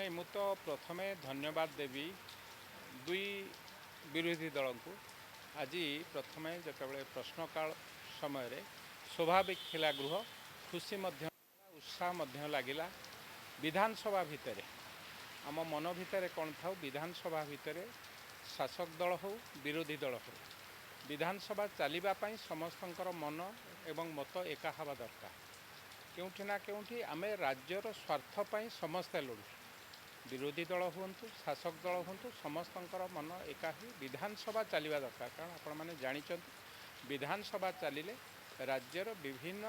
ନାଇଁ, ମୁଁ ତ ପ୍ରଥମେ ଧନ୍ୟବାଦ ଦେବି ଦୁଇ ବିରୋଧୀ ଦଳଙ୍କୁ। ଆଜି ପ୍ରଥମେ ଯେତେବେଳେ ପ୍ରଶ୍ନକାଳ ସମୟରେ ସ୍ୱାଭାବିକ ଥିଲା ଗୃହ, ଖୁସି ମଧ୍ୟ, ଉତ୍ସାହ ମଧ୍ୟ ଲାଗିଲା। ବିଧାନସଭା ଭିତରେ ଆମ ମନ ଭିତରେ କ'ଣ ଥାଉ, ବିଧାନସଭା ଭିତରେ ଶାସକ ଦଳ ହେଉ, ବିରୋଧୀ ଦଳ ହେଉ, ବିଧାନସଭା ଚାଲିବା ପାଇଁ ସମସ୍ତଙ୍କର ମନ ଏବଂ ମତ ଏକା ହେବା ଦରକାର। କେଉଁଠି ନା କେଉଁଠି ଆମେ ରାଜ୍ୟର ସ୍ୱାର୍ଥ ପାଇଁ ସମସ୍ତେ ଲଢ଼ୁଛୁ। ବିରୋଧୀ ଦଳ ହୁଅନ୍ତୁ, ଶାସକ ଦଳ ହୁଅନ୍ତୁ, ସମସ୍ତଙ୍କର ମନ ଏକା ହୋଇ ବିଧାନସଭା ଚାଲିବା ଦରକାର। କାରଣ ଆପଣମାନେ ଜାଣିଛନ୍ତି, ବିଧାନସଭା ଚାଲିଲେ ରାଜ୍ୟର ବିଭିନ୍ନ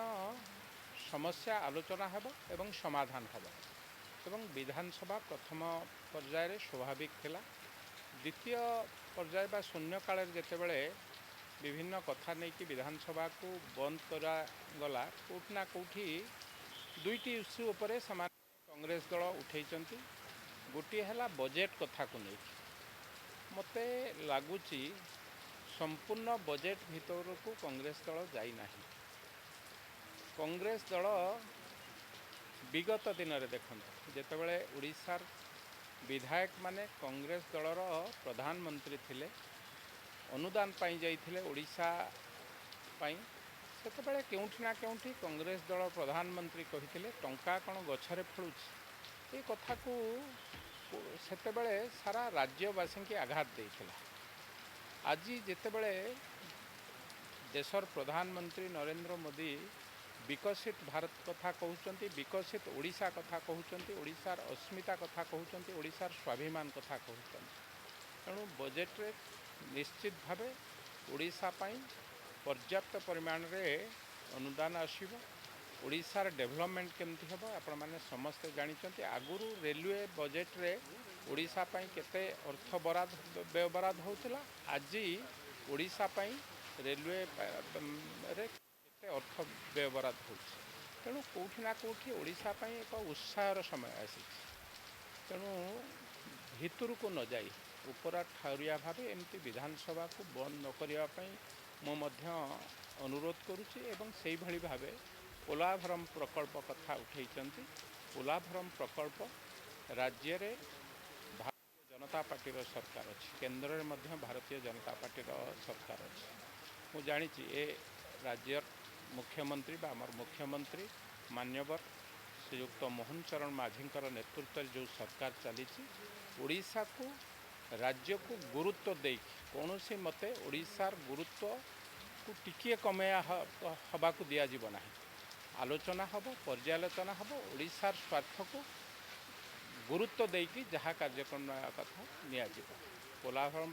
ସମସ୍ୟା ଆଲୋଚନା ହେବ ଏବଂ ସମାଧାନ ହେବ। ଏବଂ ବିଧାନସଭା ପ୍ରଥମ ପର୍ଯ୍ୟାୟରେ ସ୍ୱାଭାବିକ ଥିଲା। ଦ୍ୱିତୀୟ ପର୍ଯ୍ୟାୟ ବା ଶୂନ୍ୟକାଳରେ ଯେତେବେଳେ ବିଭିନ୍ନ କଥା ନେଇକି ବିଧାନସଭାକୁ ବନ୍ଦ କରାଗଲା, କେଉଁଠି ନା କେଉଁଠି ଦୁଇଟି ଇସ୍ୟୁ ଉପରେ ସେମାନେ କଂଗ୍ରେସ ଦଳ ଉଠେଇଛନ୍ତି। ଗୋଟିଏ ହେଲା ବଜେଟ୍ କଥାକୁ ନେଇକି। ମୋତେ ଲାଗୁଛି ସମ୍ପୂର୍ଣ୍ଣ ବଜେଟ୍ ଭିତରକୁ କଂଗ୍ରେସ ଦଳ ଯାଇନାହିଁ। କଂଗ୍ରେସ ଦଳ ବିଗତ ଦିନରେ ଦେଖନ୍ତୁ, ଯେତେବେଳେ ଓଡ଼ିଶାର ବିଧାୟକମାନେ କଂଗ୍ରେସ ଦଳର ପ୍ରଧାନମନ୍ତ୍ରୀ ଥିଲେ, ଅନୁଦାନ ପାଇଁ ଯାଇଥିଲେ ଓଡ଼ିଶା ପାଇଁ, ସେତେବେଳେ କେଉଁଠି ନା କେଉଁଠି କଂଗ୍ରେସ ଦଳ ପ୍ରଧାନମନ୍ତ୍ରୀ କହିଥିଲେ, "ଟଙ୍କା କ'ଣ ଗଛରେ ଫଳୁଛି?" ଏ କଥାକୁ ସେତେବେଳେ ସାରା ରାଜ୍ୟବାସୀଙ୍କୁ ଆଘାତ ଦେଇଥିଲା। ଆଜି ଯେତେବେଳେ ଦେଶର ପ୍ରଧାନମନ୍ତ୍ରୀ ନରେନ୍ଦ୍ର ମୋଦି ବିକଶିତ ଭାରତ କଥା କହୁଛନ୍ତି, ବିକଶିତ ଓଡ଼ିଶା କଥା କହୁଛନ୍ତି, ଓଡ଼ିଶାର ଅସ୍ମିତା କଥା କହୁଛନ୍ତି, ଓଡ଼ିଶାର ସ୍ୱାଭିମାନ କଥା କହୁଛନ୍ତି, ତେଣୁ ବଜେଟ୍ରେ ନିଶ୍ଚିତ ଭାବେ ଓଡ଼ିଶା ପାଇଁ ପର୍ଯ୍ୟାପ୍ତ ପରିମାଣରେ ଅନୁଦାନ ଆସିବ। ଓଡ଼ିଶାର ଡେଭଲପମେଣ୍ଟ କେମିତି ହେବ, ଆପଣମାନେ ସମସ୍ତେ ଜାଣିଛନ୍ତି। ଆଗରୁ ରେଲୱେ ବଜେଟ୍ରେ ଓଡ଼ିଶା ପାଇଁ କେତେ ଅର୍ଥ ବରାଦ, ବ୍ୟୟ ବରାଦ ହେଉଥିଲା, ଆଜି ଓଡ଼ିଶା ପାଇଁ ରେଲୱେରେ କେତେ ଅର୍ଥ ବ୍ୟୟ ବରାଦ ହେଉଛି। ତେଣୁ କେଉଁଠି ନା କେଉଁଠି ଓଡ଼ିଶା ପାଇଁ ଏକ ଉତ୍ସାହର ସମୟ ଆସିଛି। ତେଣୁ ଭିତରକୁ ନ ଯାଇ ଉପରା ଠାଉରିଆ ଭାବେ ଏମିତି ବିଧାନସଭାକୁ ବନ୍ଦ ନ କରିବା ପାଇଁ ମୁଁ ମଧ୍ୟ ଅନୁରୋଧ କରୁଛି। ଏବଂ ସେଇଭଳି ଭାବେ ପୋଲାଭରମ ପ୍ରକଳ୍ପ କଥା ଉଠେଇଛନ୍ତି। ପୋଲାଭରମ ପ୍ରକଳ୍ପ, ରାଜ୍ୟରେ ଭାରତୀୟ ଜନତା ପାର୍ଟିର ସରକାର ଅଛି, କେନ୍ଦ୍ରରେ ମଧ୍ୟ ଭାରତୀୟ ଜନତା ପାର୍ଟିର ସରକାର ଅଛି। ମୁଁ ଜାଣିଛି ଏ ରାଜ୍ୟର ମୁଖ୍ୟମନ୍ତ୍ରୀ ବା ଆମର ମୁଖ୍ୟମନ୍ତ୍ରୀ ମାନ୍ୟବର ଶ୍ରୀଯୁକ୍ତ ମୋହନ ଚରଣ ମାଝୀଙ୍କର ନେତୃତ୍ୱରେ ଯେଉଁ ସରକାର ଚାଲିଛି, ଓଡ଼ିଶାକୁ, ରାଜ୍ୟକୁ ଗୁରୁତ୍ୱ ଦେଇକି କୌଣସି ମତେ ଓଡ଼ିଶାର ଗୁରୁତ୍ୱକୁ ଟିକିଏ କମେଇବା ହେବାକୁ ଦିଆଯିବ ନାହିଁ। ଆଲୋଚନା ହେବ, ପର୍ଯ୍ୟାଲୋଚନା ହେବ, ଓଡ଼ିଶାର ସ୍ୱାର୍ଥକୁ ଗୁରୁତ୍ୱ ଦେଇକି ଯାହା କାର୍ଯ୍ୟକ୍ରମ ନେବା କଥା ନିଆଯିବ। ପୋଲାଭରମ